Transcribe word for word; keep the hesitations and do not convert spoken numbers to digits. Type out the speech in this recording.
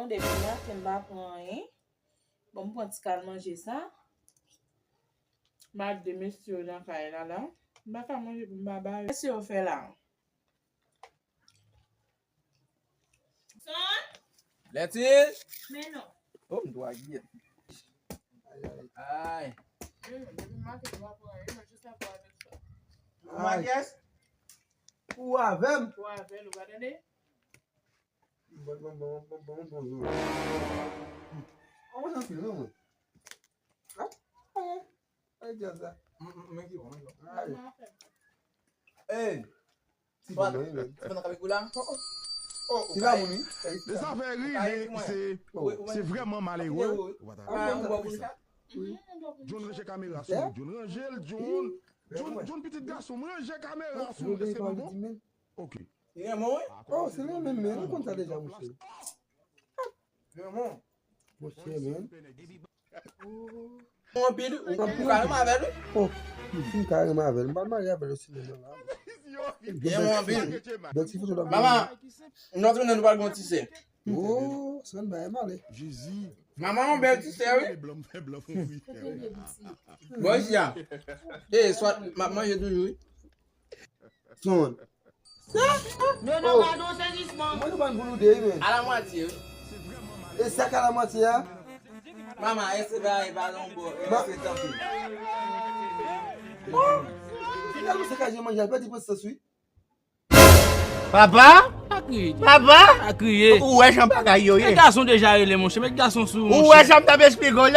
Depi maten m pa pran anyen. Bon, m pran ti kal manje sa. M ap de mesye yo nan kay la la. M pa ka manje pou m pa ba yo. Mesye yo fè la. Son? Lètil? Men non. Oh, m dwa gye. Ay. Depi maten m pa pran anyen, mwen jis ap avèk sa. Ou makyaj? Ou avè m? Ou avè l, ou pa tande? Bon, bon, bon, bon, bon, bon, bon. An mwen anpil, non, mwen. Ah, ah, ah, djaz la. Men ki bon, men ki bon. Ay. Ey! Ti bon, men, men. Ti bon nan kafou la? Oh, oh. Oh, ti la, moun, wi. E sa fè ri, men se, se vrèman malere. Ou pa ta konprann sa. John ranje kamera sou, John ranje l, John. John, John pitit gason, ranje kamera sou, èske nou bon? Ok. Li renmen w, wi. Oh, se li menm, men nou konn sa deja, monchè. Li renmen w. Monchè, men. Ou anpil, ou, ou ka renmen avè l, wi. Oh, si m ka renmen avè l, m pral marye avè l osi menm la. Li renmen w anpil. Bèl ti foto la. Mama, nou tounen, nou pral gon ti sè. Oh, sa n bay mal. Jezi. Mama, yon bèl ti sè, wi. Blan, fè blan fon ri. Bon, isi a. Eh, swa, m ap manje toujou, wi. Son. Men non, oh, gadon sezisman. Mwen nou ban pou nou de, men. A la mwatye, wi. E sa k a la mwatye a? Mama, èske bagay pa nan bò? Èske tanpe? Oh, finalman, se ka je manje, al pèdi pran sans, wi. Papa? Pa kriye. Papa? Pa kriye. Ou wè jan bagay yo ye. Men gason deja rele, monchè. Met gason sou, monchè. Ou wè jan m t ap esplike w la?